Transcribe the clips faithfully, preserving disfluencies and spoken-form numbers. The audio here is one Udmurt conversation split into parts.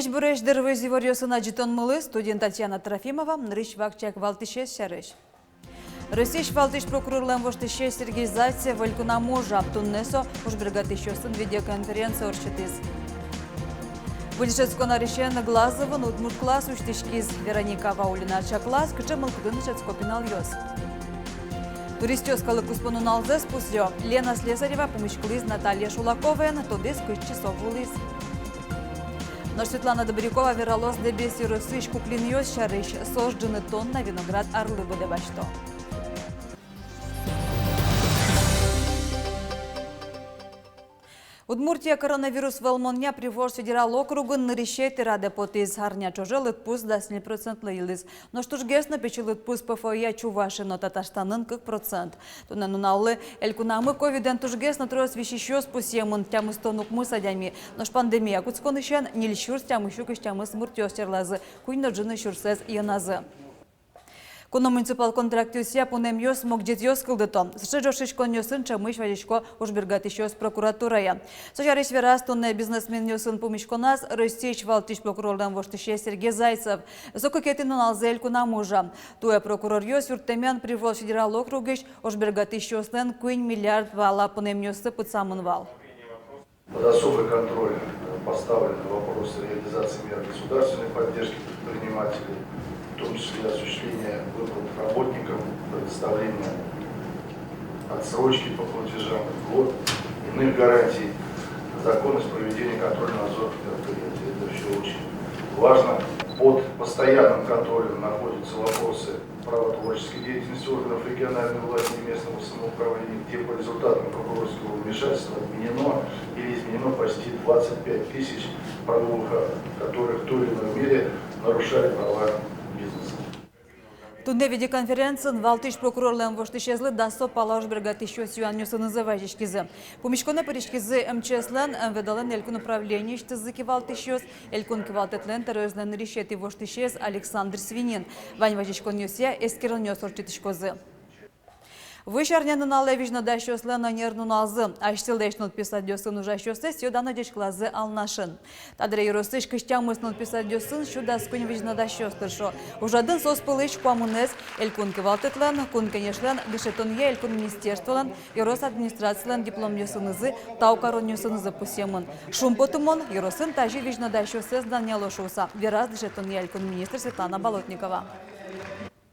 Ӟечбуресь! Дыр вуиз иворъёсын адӟытонмылы. Студиын Татьяна Трофимова. Нырысь вакчияк валтӥсез сярысь. Россиысь валтӥсь прокурорлэн воштӥсез Сергей Зайцев элькунамы ужа. Туннэ со ужбергатӥсьёсын видеоконференция ортчытӥз. Выль дышетскон арысен Глазовын удмурт класс усьтӥськиз. Вероника Ваулина чаклаз, кыӵе мылкыдын дышетско пиналъёс. Туристъёс калык куспо нуналзэс пусъё. Лена Слесарева пумиськылӥз Наталья Шулаковаен, тодӥз, кытчы со вуылӥз. Нош Светлана Добрякова вералоз Дэбес ёросысь куклинъёс сярысь. Соос ӝыны тонна виноград арлы быдэ басьто. Удмуртия коронавирус вӧлмонъя Приволжск федерал округын нырысетӥ радэ потӥз. Арня ӵоже лыдпус дас ньыль процентлы йылӥз. Нош тужгес но пичи лыдпус ПФО-я Чувашиын но Татарстанын — кык процент. Туннэ нуналлы элькунамы ковидэн тужгес но трос висисьёс пусъемын, тямыстон укмыс адями. Нош пандемия кутсконысен ньыль сюрс тямыс сю кызь тямыс муртъёс черлазы, куинь но ӝыны сюрсэз йӧназы. Куно муниципал контрактъёсъя пунэмъёс могӟетъёс кылдыто. Сыӵе ӝожтӥськонъёсын ӵемысь вазисько ужбергатӥсьёс прокуратурае. Со сярысь вераз туннэ бизнесменъёсын пумиськоназ Россиысь валтӥсь прокурорлэн воштӥсез Сергей Зайцев. Со кыкетӥ нуналзэ элькунамы ужа. Туэ прокуроръёс юрттэмен Приволжск федерал округысь ужбергатӥсьёслэн куинь миллиард балла пунэмъёссы пытсамын вал. Под особый контроль, э, поставлены вопросы реализации мер государственной поддержки предпринимателей, в том числе осуществление выплат работникам, предоставление отсрочки по платежам, льгот, иных гарантий, законность проведения контрольно-надзорных мероприятий. Это всё очень важно. Под постоянным контролем находятся вопросы правотворческой деятельности органов региональной власти и местного самоуправления, где по результатам прокурорского вмешательства отменено или изменено почти двадцать пять тысяч правовых актов, которые в той или иной мере нарушали права бизнеса. Туннэ видеоконференциын валтӥсь прокурорлэн воштӥсезлы дасо пала ужбергатӥсьёс юанъёсынызы вазиськизы. Пумиськонэ пыриськизы МЧС-лэн, МВД-лэн элькун управлениысьтызы кивалтӥсьёс, элькун кивалтэтлэн тӧроезлэн нырысетӥ воштӥсез Александр Свинин. Вань вазиськонъёсъя эскеронъёс ортчытӥськозы. Вуись арня нуналэ визьнодасьёслэн ӧнер нуналзы. Асьсэлэсь нылпи садъёсын ужасьёссэс ӧдъяны ӟечкылазы Алнашын. Та дыре ёросысь кызь тямыс нылпи садъёсын сю дас куинь визьнодасьёс тыршо. Ужрадын соос пӧлысь куамынэз элькун кивалтэтлэн, Кун Кенешлэн, дышетонъя элькун министерстволэн, ёрос администрацилэн дипломъёсынызы тау каронъёсынызы пусъемын. Шумпотымон, ёросын тазьы визьнодасьёссэс данъяло шуыса, вераз дышетонъя элькун министр Светлана Болотникова.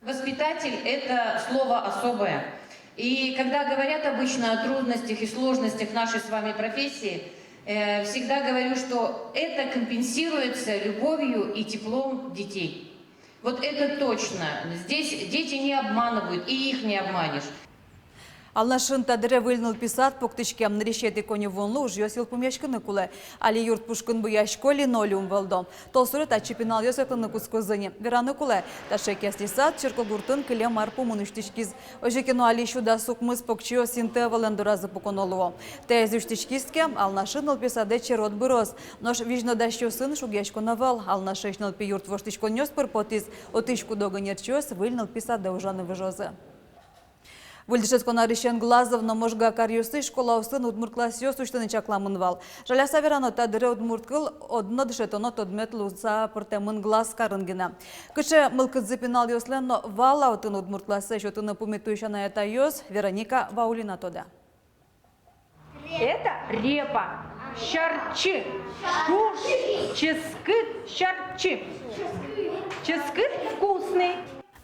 Воспитатель — это слово особое. И когда говорят обычно о трудностях и сложностях нашей с вами профессии, э, всегда говорю, что это компенсируется любовью и теплом детей. Вот это точно. Здесь дети не обманывают, и их не обманешь. Алнашын та дыре выль нылпи сад пуктӥське. Нырысетӥ коньывуонлы ужъёс йылпумъяськыны кулэ. Али юрт пушкын буясько, линолеум вӧлдо. Толсуре татчы пиналъёс ветлыны кутскозы ни. Вераны кулэ, таӵе киясьтӥ сад Черкогуртын кылем ар пумын усьтӥськиз. Озьы ке но, али сю дас укмыс покчиос инты ӧвӧлэн доразы пуконо луо. Таиз усьтӥськиз ке, Алнашын нылпи садэ черод быроз. Нош визьнодасьёсын шугъяськон ӧвӧл. Алнашысь нылпи юрт воштӥськонъёс пыр потӥз. Отысь куд-ог ӧнерчиос выль нылпи садэ ужаны выжозы. Выль дышетскон арысен Глазов но Можга каръёсысь школаосын удмурт классъёс усьтыны чакламын вал. Жаляса верано, та дыре удмурт кыл одно дышетоно тодмет луыса пыртэмын Глаз карын гинэ. Кыӵе мылкыдзы пиналъёслэн но, вал-а отын удмурт классэз сётыны пумит уйись анай-атайёс, Вероника Ваулина тодэ. Это репа. Сярчы. Шуш. Ческыт. Сярчы. Ческыт, вкусный.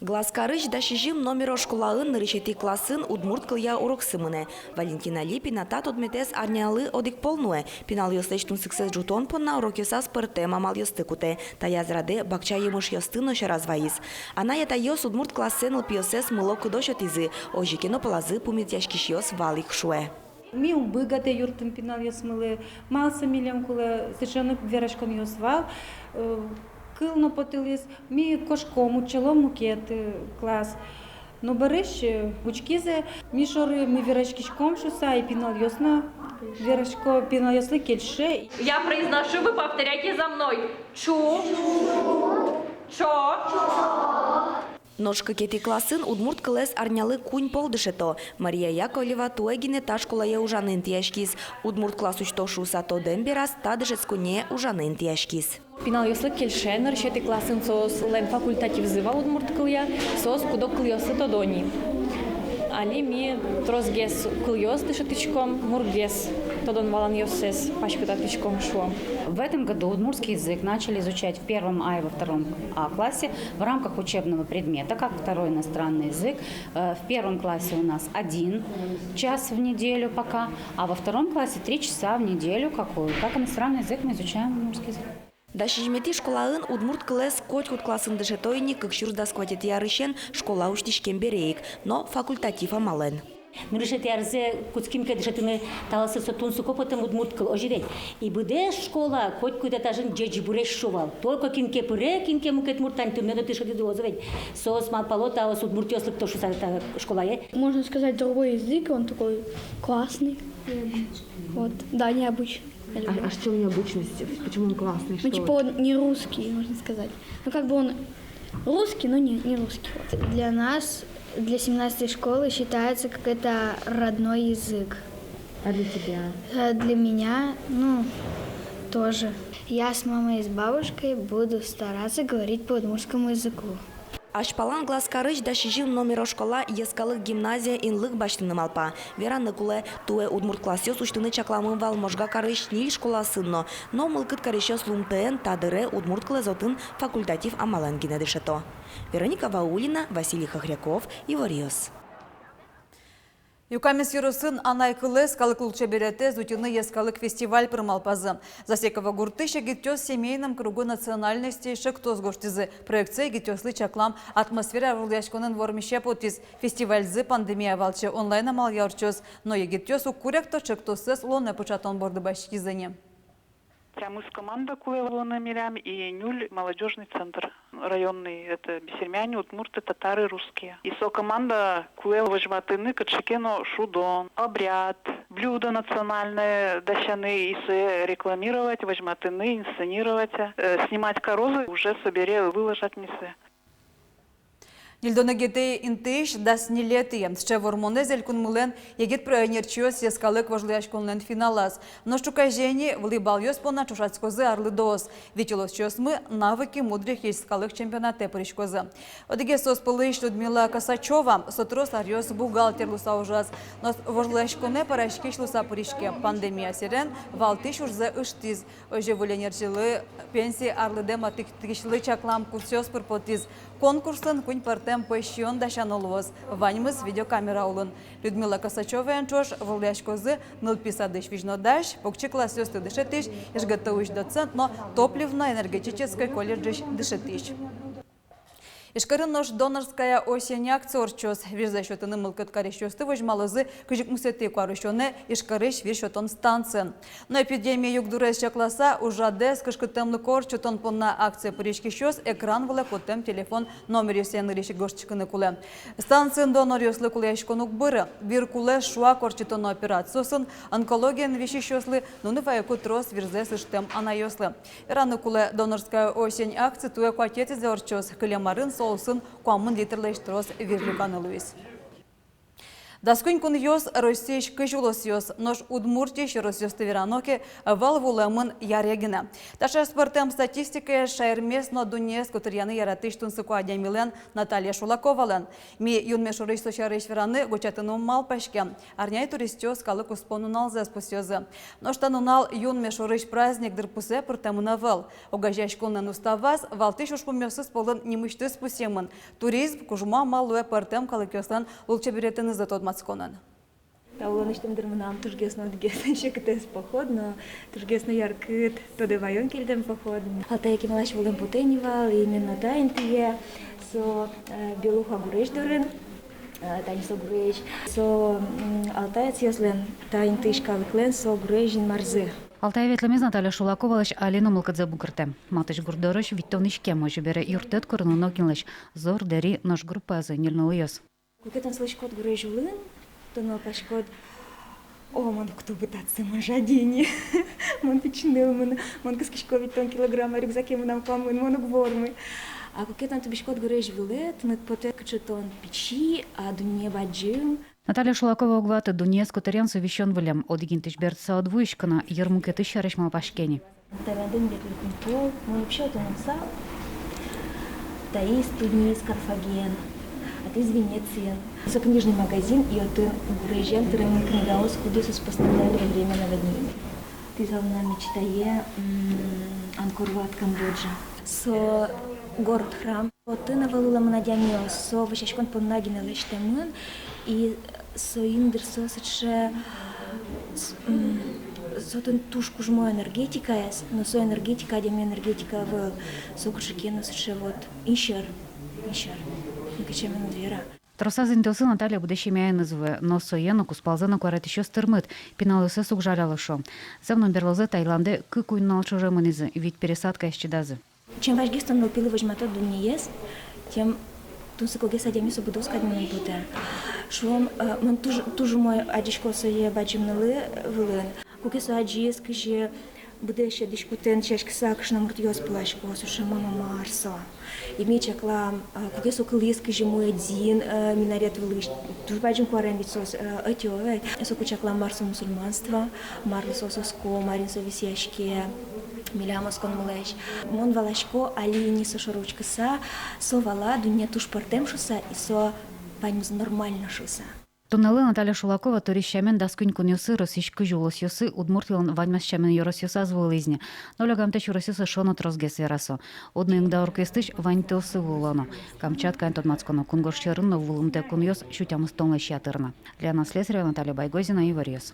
Глаз карысь дас сизьым номеро школаын нырысетӥ классын удмурт кылъя уроксы мынэ. Валентина Липина та тодметэз арнялы одӥг пол нуэ. Пиналъёслэсь тунсыксэс ӝутон понна урокъёсаз пӧртэм амалъёсты кутэ. Таяз радэ бакча емышъёсты но сьӧраз вайиз. Анай-атайёс удмурт классэ нылпиоссэс мыло-кыдо сётӥзы. Озьы ке но, пӧлазы пумитъяськисьёс вал ик, шуэ. Ми уг быгатэ юртын пиналъёсмылы, малы со милем кулэ, сыӵе но вераськонъёс вал. Э, кыл но потылӥз, ми кошком, утчалом мукет, э, класс. Но бӧрысь, э, учкизы ми шоры, ми вераськиськом шуса, и пиналъёс но верасько, пиналъёслы кельше. Я произношу, вы повторяйте за мной. Чу. Чо. Нош кыкетӥ классын удмурт кылэз арнялы куинь пол дышето. Мария Яковлева туэ гинэ та школае ужаны интыяськиз. Удмурт класс усьто шуса тодэм бераз та дышетсконние ужаны интыяськиз. Пиналъёслы кельше, нырысетӥ классын соослэн факультативзы вал удмурт кылъя, соос куд-ог кылъёсты тодо ни. Али ми тросгес кылъёс дышетӥськом, мургес тодон-валанъёссэс паськытатӥськом, шуом. В этом году удмуртский язык начали изучать в первом А и во втором А классе в рамках учебного предмета как второй иностранный язык. Э, в первом классе у нас один час в неделю пока, а во втором классе три часа в неделю, как, у- как иностранный язык мы изучаем удмуртский язык. Дас сизьыметӥ школаын удмурт кылэз котькуд классын дышето ини кык сюрс дас куатетӥ арысен, школа усьтӥськем бере ик, но факультатив амалэн. Нырысетӥ арзэ кутским ке дышетыны, талэсь со тунсыко потэ удмурт кыл, озьы ведь. И быдэс школа котькуд этажын ӟечбуресь, шуо вал. Только кин ке пыре, кин ке мукет мурт, тани туннэ но дышетӥды, озьы ведь. Соос малпало, таос удмуртъёс лыкто шуса та школае. Можно сказать, другой язык, он такой классный. Вот. Да, необычный. Я люблю. А, а в чём необычность? Почему он классный? Ну, что типа, вот он не русский, можно сказать. Ну, как бы он русский, но не, не русский. Вот. Для нас, для семнадцатой школы считается как это родной язык. А для тебя? Э, для меня, ну, тоже. Я с мамой и с бабушкой буду стараться говорить по удмуртскому языку. Азьпалан Глазкарысь дас сизьым номеро школа йӧскалык гимназия инлык басьтыны малпа. Вераны кулэ, туэ удмурт классъёс усьтыны чакламын вал Можга карысь ньыль школаосын но, но мылкыд карисьёс лымытэен та дыре удмурт кылэз отын факультатив амалэн гинэ дышето. Вероника Ваулина, Василий Хохряков, «Иворъёс». Юкаменск ёросын анай кылэз, калык лулчеберетэз утьыны йӧскалык фестиваль пыр малпазы. Засеково гуртысь егитъёс «Семейном кругу национальностей» ӵектос гожтӥзы. Проектсэ егитъёслы чаклам «Атмосфера» вожвылъяськонын вормисе потӥз. Фестивальзы пандемия валче онлайн амалъя ортчоз, но егитъёс уг куректо ӵектоссэс улонэ пыӵатон борды басьтӥзы ни. Тямыс команда кулэ луыны милям и ньыль молодёжный центр. Районный — это бесермяне, удмурты, татары, русские. И со команда кулэ возьматыны кыӵе ке но шудон, обряд, блюдо национальное дасяны и сое рекламировать, возьматыны, инсценировать. Э, снимать карозы, уже собере выложат ни сое. Ньыльдон одӥгетӥ интыысь дас ньылетӥе. Сыӵе вормонэз элькунмылэн егит проект ӧнерчиос йӧскалык вожвылъяськонлэн финалаз. Нош ӵуказе ини вылӥ балъёс понна ӵошатскозы арлыдоос. Вить улосчиосмы «Навыки мудрых» йӧскалык чемпионатэ пыриськозы. Одӥгез соос пӧлысь Людмила Косачёва. Со трос аръёс бухгалтер луыса ужаз. Нош вожвылъяськонэ пӧраськись луыса пыриське. Пандемия сэрен валтӥсь ужзэ ыштӥз. Озьы выль ӧнерчилы пенсие арлыдэ матыктӥсьлы чаклам курсъёс пыр потӥз. Конкурсын куинь пӧртэм пӧсь сиён дасяно луоз. Ваньмыз видеокамера улын. Людмила Косачёваен ӵош вожвылъяськозы нылпи садысь визьнодась, покчи классъёсты дышетӥсь, ИжГТУысь доцент но топливно-энергетической колледжысь дышетӥсь. Ижкарын нош «Донорская осень» акция ортчоз. Вирзэ сётыны мылкыд карисьёсты возьмалозы кызь укмысэтӥ куарусёнэ Ижкарысь вир сётон станциын. Но эпидемия югдурез чакласа, ужрадэз кышкыттэмлыко ортчытон понна акцие пыриськисьёс экран вылэ поттэм телефон номеръёсъя нырысь ик гожтӥськыны кулэ. Станциын доноръёслы кулэяськон уг быры. Вир кулэ шуак ортчытоно операциосын, онкологиен висисьёслы, нуны вайыку трос вирзэс ыштэм анайёслы. Вераны кулэ, «Донорская осень» акци туэ куатетӥзэ ортчоз. Кылем арын со улсын куамын литрлэсь трос вир люканы луиз. Дас куинь кунъёс, Россиысь кызь улосъёс, нош Удмуртиысь ёросъёсты верано ке, вал вуылэмын яре гинэ. Таӵе аспӧртэм статистикаез шаермес но дуннеез котыръяны яратӥсь тунсыко адямилэн, Наталья Шулаковалэн. Ми юнме шорысь со сярысь вераны гожтятыны ум малпаське. Арняе туристъёс калык куспо нуналзэс пусъёзы. Нош та нунал юнме шорысь праздник дырпусэ пыртэмын ӧвӧл. Огазеяськонлэн уставаз валтӥсь ужпумъёсыз пӧлын нимысьтыз пусъемын. Туризм кужмо амал луэ пӧртэм калыкъёслэн лулчеберетэнызы тодматсконын. Та улонысьтым дыр мынам тужгес но одӥгез секытэз поход, но тужгес но яркыт тодэ ваён кельтэм поход. Алтае кемалась вуылэм потэ ни вал, именно та интые, со, э, Белуха гурезь дорын, э, тани со гурезь, со, м, алтаецъёслэн, та интыысь калыклэн со гурезь Инмарзы. Алтае ветлэмез Наталья Шулаковалэсь али но мылкыдзэ бугыртэ. Матысь гурт дорысь витьтон иськем, озьы бере юрттэт курыны нокинлэсь зор, дэри, нош группаязы ньыль но уйёс. Куке тон сылӥськод гурезь улын, тон малпаськод: «О, мон уг тубы татчы, мон жадине. Мон пичи ныл, мон, мон кыскисько витьтон килограмма рюкзаке мынам куамын, мон уг вормы». А куке тон тубиськод гурезь вылэ, тыныд потэ, кыӵе тон пичи, а дунне бадӟым. Наталья Шулакова уг ваты: дуннеез котыръян со висён вылэм. Одӥг интыысь бертыса уд вуиськы на, йырмукетысь сярысь малпаське ни. Таиландын ветлыкум пол, мон вообще отын ӧй вал. Таиз, туннеиз Карфаген, а таиз Венециын. Со книжный магазин, и отын гурезьен тырымы книгаос, кудъёсыз пострадали во время наводнения. Таиз вал мынам мечтае, м, Анкор-Ват, Камбоджа. Со город-храм. Отын ӧвӧл улэмын адямиос, со вӧсяськон понна гинэ лэсьтэмын, и соин дыр со сыӵе, с-, м, со отын туж кужмо энергетикаез, но со энергетика адями энергетика ӧвӧл, со кыӵе ке но сыӵе вот инсьӧр, инсьӧр, мукет сямен уд вера. Тросаз интыосы Наталья быдэ семьяеныз вуэ, но сое но, кузпалзэ но куаретӥсьёс тырмыт, пиналъёссэс уг жаляло, шуо. Зэм но, берлозэ Таиландэ кык уй нунал ӵоже мынӥзы, вить пересадкаез чидазы. Чем вазьгес тон нылпилы возьматод дуннеез, тем тунсыкогес адями со будоз кадь мыным потэ. Шуом, э, мон туж, туж умой адӟисько сое бадӟым нылы вылын. Куке со адӟиз, кызьы быдэсьтӥськутэн сяськыса кышномуртъёс пыласько, со шуэ: «Мама, мар со?» И ми чаклам, э, куке со кылӥз, кызьы муэдзын, э, минарет вылысь, туж бадӟым куарен ведь соос, э, ӧтё ведь. Соку чаклам, мар со мусульманство, марлы соос оско, марин со висъяське милям осконмылэсь. Мон валасько, али ини со шоры учкыса, со вала, дунне туж пӧртэм шуыса, и со ваньмыз нормально шуыса. Туннэлы Наталья Шулакова турист сямен дас куинь кунъёсы, Россиысь кызь улосъёсы, Удмуртилэн ваньмаз сямен ёросъёсаз вуылӥз ни. Нольогамтэ сюресъёс эшшо но тросгес, вера со. Одно ик Дауркестысь ваньтэосы вуылоно. Камчаткаен тодматсконо, кунгож сьӧрын но вуылымтэ кунъёс сю тямыстонлэсь ятыр на. Лена Слесарева, Наталья Байгозина, Иворъёс.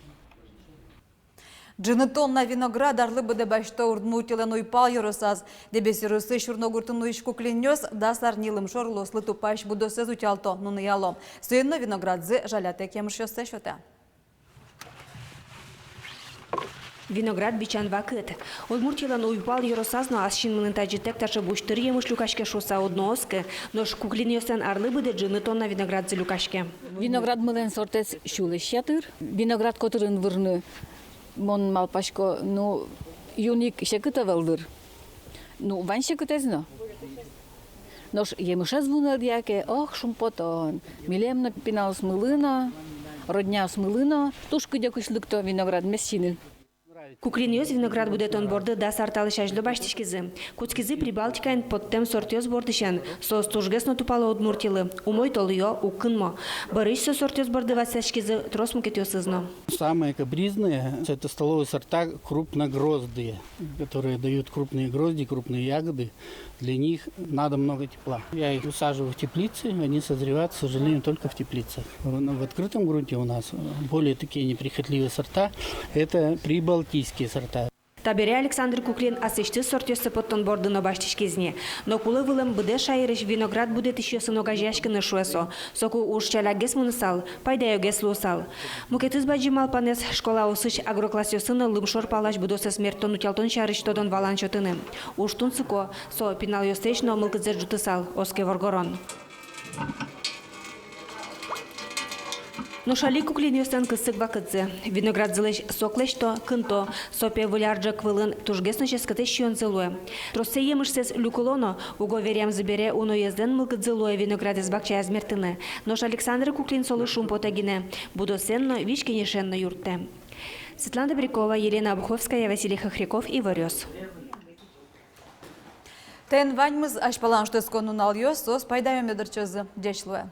Ӝыны тонна виноград арлы быдэ басьто Удмуртилэн уйпал ёросаз. Дэбес ёросысь Шурногуртын улӥсь Куклинъёс дас арни лымшор улослы тупась будосэз утялто, нуныяло. Соин но виноградзы жалятэк емышъёссэ сёто. Виноград бичан вакыт. Удмуртилэн уйпал ёросаз но ас синмынын тазьытэк таӵе бусьтыр емыш люкаське шуыса уд но оскы, нош Куклинъёслэн арлы быдэ ӝыны тонна виноградзы люкаське. Виноградмылэн сортэз сюлэсь ятыр. Виноград котырын вырны, мон малпасько, ну, юн ик секыт ӧвӧл дыр. Ну, вань секытэз но. Нош емышез вунэд яке, ох, шумпотон. Милем но, пиналъёсмылы но, родняосмылы но туж кыдёкысь лыкто виноградмес сиыны. Куклинъёс виноград будэтон борды дас ар талэсь азьло басьтӥськизы. Кутскизы Прибалтикаын поттэм сортъёс бордысен. Соос тужгес но тупало Удмуртилы. Умой толъё, уг кынмо. Бӧрысь со сортъёс борды ватсаськизы трос мукетъёсыз но. Самые капризные — это столовые сорта, крупногроздые, которые дают крупные грозди, крупные ягоды. Для них надо много тепла. Я их высаживаю в теплицы, они созревают, к сожалению, только в теплицах. В, в открытом грунте у нас, э, более такие неприхотливые сорта — это прибалтийские сорта. Табере Александр Куклин асьсэлэсь сортъёссэ поттон борды но басьтӥськиз ни. Но кулэ вылэм быдэс шаерысь виноград будэтӥсьёсын огазеяськыны, шуэ со. Соку уж ӵалякгес мынысал, пайдаёгес луысал. Мукетыз бадӟым малпанэз — школаосысь агроклассъёсын но лымшор палась будосэз мерттон-утялтон сярысь тодон-валан сётыны. Уж тунсыко, со пиналъёслэсь но мылкыдзэс ӝутысал, оске воргорон. Нош али Куклинъёслэн кысык вакытсы. Виноградзылэсь сок лэсьто, кынто. Со, пе, Выль ар ӝӧк вылын тужгес но ческытэсь сиёнзы луэ. Троссэ емышсэс люкыло но, уго веръямзы бере, уноезлэн мылкыдзы луэ виноградэз бакчаяз мерттыны. Нош Александр Куклин солы шумпотэ гинэ, будосэн но, визь-кенешен но юрттэ. Светлана Добрякова, Елена Обуховская, Василий Хохряков, Иворъёс. Тӥни ваньмыз. Азьпалан шутэтскон нуналъёс, соос пайдаё мед ортчозы. Ӟеч луэ.